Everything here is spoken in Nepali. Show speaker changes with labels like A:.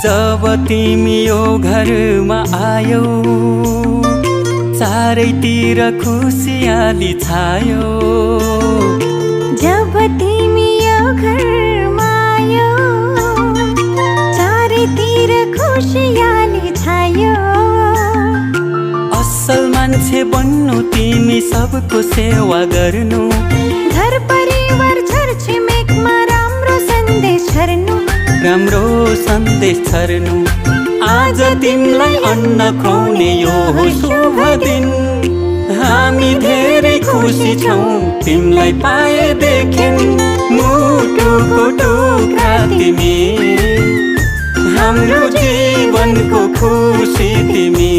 A: जब तिमी यो घरमा आयौ चारैतिर खुसियाली छायो।
B: जब तिमी यो घरमा आयौ चारैतिर खुसियाली छायो।
A: असल मान्छे बन्नु तिमी सबको सेवा गर्नु,
B: घर परिवार छर छिमेकमा राम्रो सन्देश छर्नु,
A: राम्रो सन्देश छर्नु। आज तिमीलाई अन्न खुवाउने यो हो शुभ दिन। हामी धेरै खुसी छौँ तिमीलाई पाएदेखि। मुटुको टुक्रा तिमी, हाम्रो जीवनको खुसी तिमी।